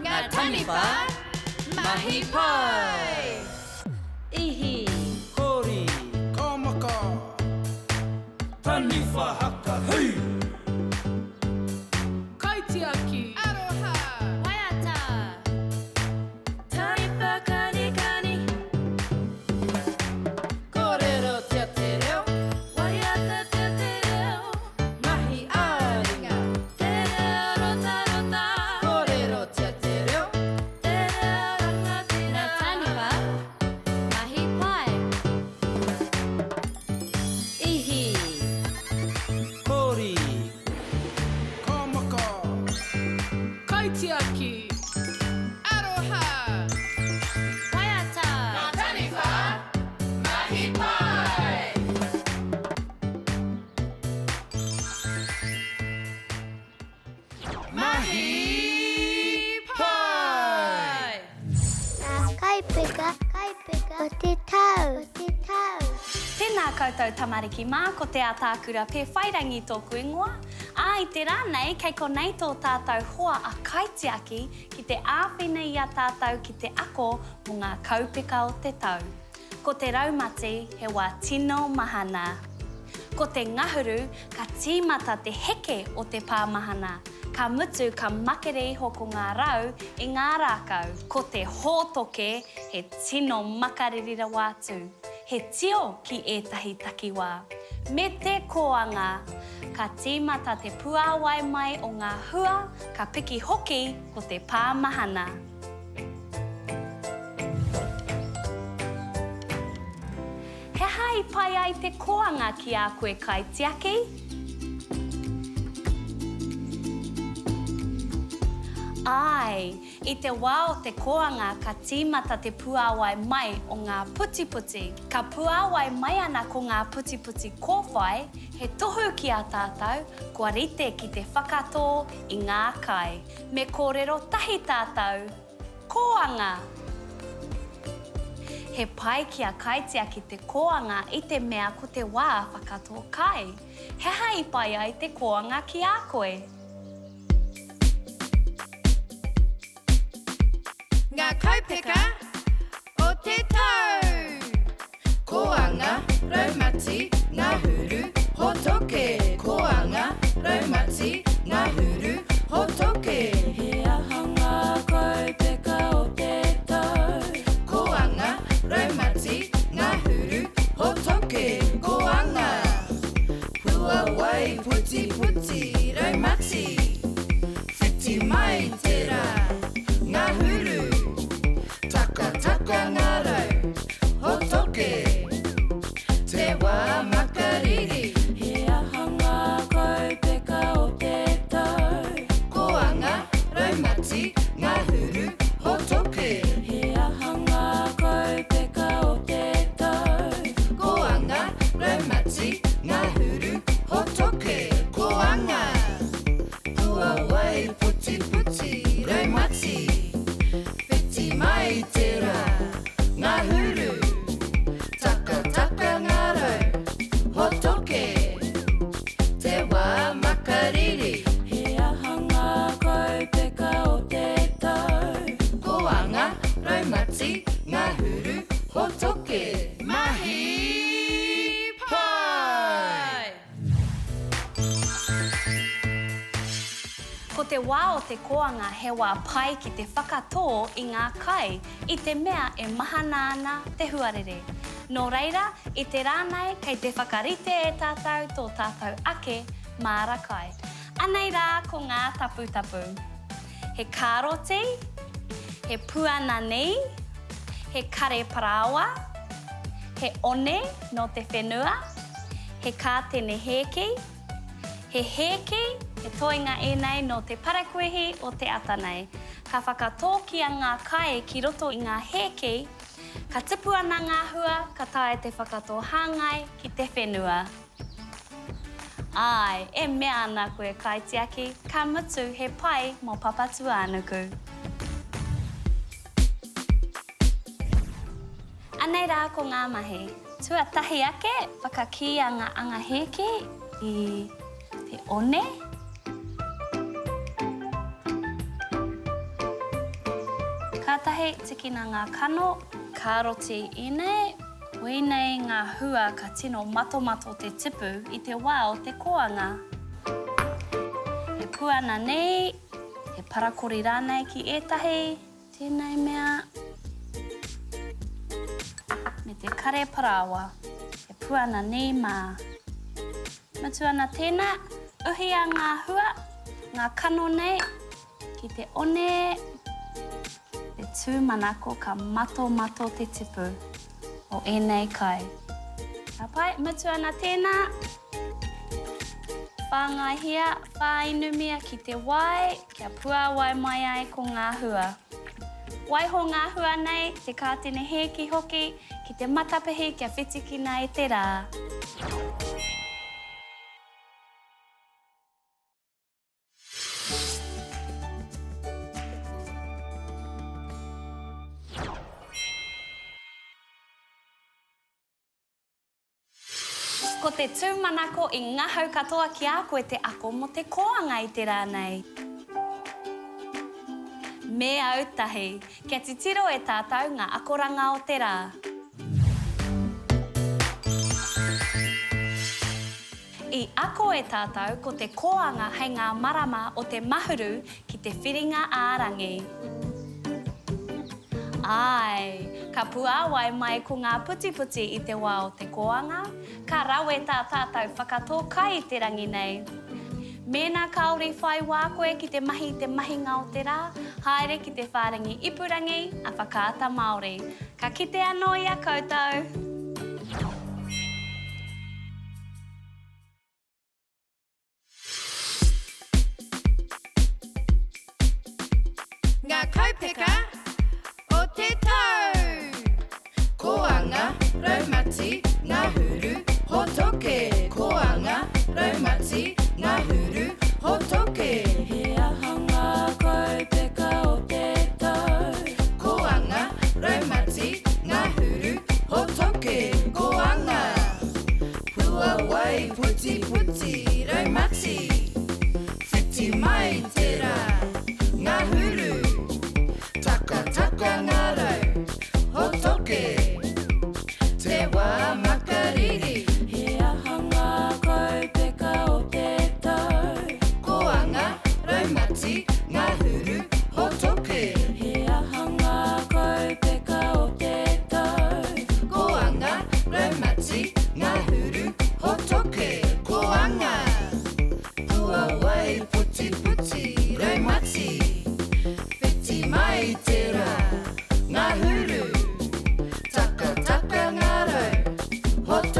Ngā taniwha, mahi pai! Ihi! Kori! Ka maka! Taniwha haka hui! Kaitiaki! Aroha! Waiata! Taniwha kanikani! Kōrerotia te reo! Waiatatia te reo! Mahi ā-ringa! Te reo rotarota! Kōrerotia te reo! Te reo rangatira! Ngā taniwha, mahi pai! Ihi! Kori! Ka maka! Kaitiaki! Aroha! Waiata! Ngā taniwha, mahi pai! Mahi pai! Ngā kaipeka, kaipeka, o te tau, o te tau. Tēnā koutou tamariki mā, ko Te Ataakura Pēwhairangi tōku ingoa, ā, i te rā nei kei konei tō tātou hoa a Kaitiaki ki te āwhina i a tātou ki te ako mō ngā kaupeka o te tau. Ko te raumati he wā tino mahana. Ko te ngahuru ka tīmata te heke o te pā mahana, ka mutu ka makere iho ko ngā rau i ngā rākau. Ko te hōtoke he tino makariri rawa atu, he tio ki ētahi takiwā. Me te kōanga! Ka tīmata te puāwai mai o ngā hua, ka piki hoki ko te pā mahana. He aha i pai ai te kōanga ki a koe kaitiaki? Āe, i te wā o te kōanga ka tīmata te puāwai mai o ngā putiputi. Ka puāwai mai ana ko ngā putiputi kōwhai, he tohu ki a tātou kua rite ki te whakatō i ngā kai. Me kōrero tahi tātou, Kōanga! He pai ki a Kaitiaki te kōanga i te mea ko te wā whakatō kai. He aha i pai ai te kōanga ki a koe? Ngā kaupeka o te tau! Kōanga, raumati, ngahuru, hōtoke. Kōanga, raumati, ngahuru, hōtoke. He aha ngā kaupeka o te tau? Kōanga, raumati, ngahuru, hōtoke. Kōanga, puawai, putiputi, raumati. Whiti mai te rā, ngahuru. Takataka ngā rau, hotoke, te wā makariri. He aha ngā kaupeka o te tau? Kōanga, raumati, ngahuru, hotoke. He aha ngā kaupeka o te tau? Kōanga, raumati, ngahuru, hotoke. Kōanga, puawai, putiputi, raumati. Whiti mai te rā, ngahuru, takataka ngā rau, hotoke, te wā makariri. He aha ngā kaupeka o te tau? Kōanga, raumati, ngahuru, hotoke. Mahi pai! Ko te wā o te kōanga he wā pai ki te whakatō i ngā kai, i te mea e mahana ana te huarere. Nō reira, i te rā nei kei te whakarite e tātou tō tātou ake māra kai. Anei rā ko ngā taputapu. He kāroti, he puananī, he kare parāoa, he one nō te whenua, he kātene hēki, He hēki, he toenga ēnei nō te parakuihi o te ata nei. Ka whakatōkia ngā kai ki roto i ngā hēki, ka tupu ana ngā hua ka taea te whakatō hāngai ki te whenua. Āe, e mea ana koe kaitiaki, ka mutu he pai mō Papatūānuku. Anei rā ko ngā mahi. Tuatahi ake, whakakīia ngā anga hēki i te one. Tuatahi, tikina ngā kano, kāroti ēnei. Koinei ngā hua ka tino matomato te tipu i te wā o te kōanga. He puana nei, he parakori rānei ki ētahi, tēnei mea, me te kare parāoa, he puana nī mā. Mutu ana tēnā, uhia ngā hua, ngā kano nei, ki te one, te tūmanako ka matomato te tipu o ēnei kai. Ka pai, mutu ana tēnā, whāngaihia, whāinumia ki te wai, kia puāwai mai ai ko ngā hua. Waiho ngā hua nei, te kātene hēki hoki, ki te matapihi kia whitikina e te rā. Ko te tūmanako i ngahau katoa ki a koe te ako mō te kōanga i te rā nei. Me au tahi, kia titiro e tātou ngā akoranga o te rā. I ako e tātou ko te kōanga hei ngā marama o te Mahuru ki te Whiringa ā-rangi. Āe, ka puāwai mai ko ngā putiputi i te wā o te kōanga, ka rawe tā tātou whakatō kai i te rangi nei. Mēnā kāore i whai wā koe ki te mahi i te mahinga o te rā, haere ki te whārangi ipurangi a Whakaata Māori. Ka kite anō i a koutou! Ngā kaupeka o te tau! Koanga, raumati, ngahuru, hotoke. Koanga, raumati, ngahuru, hotoke. He aha ngā kaupeka o te tau? Koanga, raumati, ngahuru, hotoke. Koanga. Puawai, putiputi, raumati. Whiti mai te rā, ngahuru. Takataka ngā rau, hotoke. Te wā makariri. He aha ngā kaupeka o te tau? Koanga, raumati, ngahuru, hotoke. He aha ngā kaupeka o te tau? Koanga, raumati, ngahuru, hotoke. Koanga. Puawai, putiputi, raumati. Whiti mai te rā, ngahuru. Takataka ngā rau, hotoke.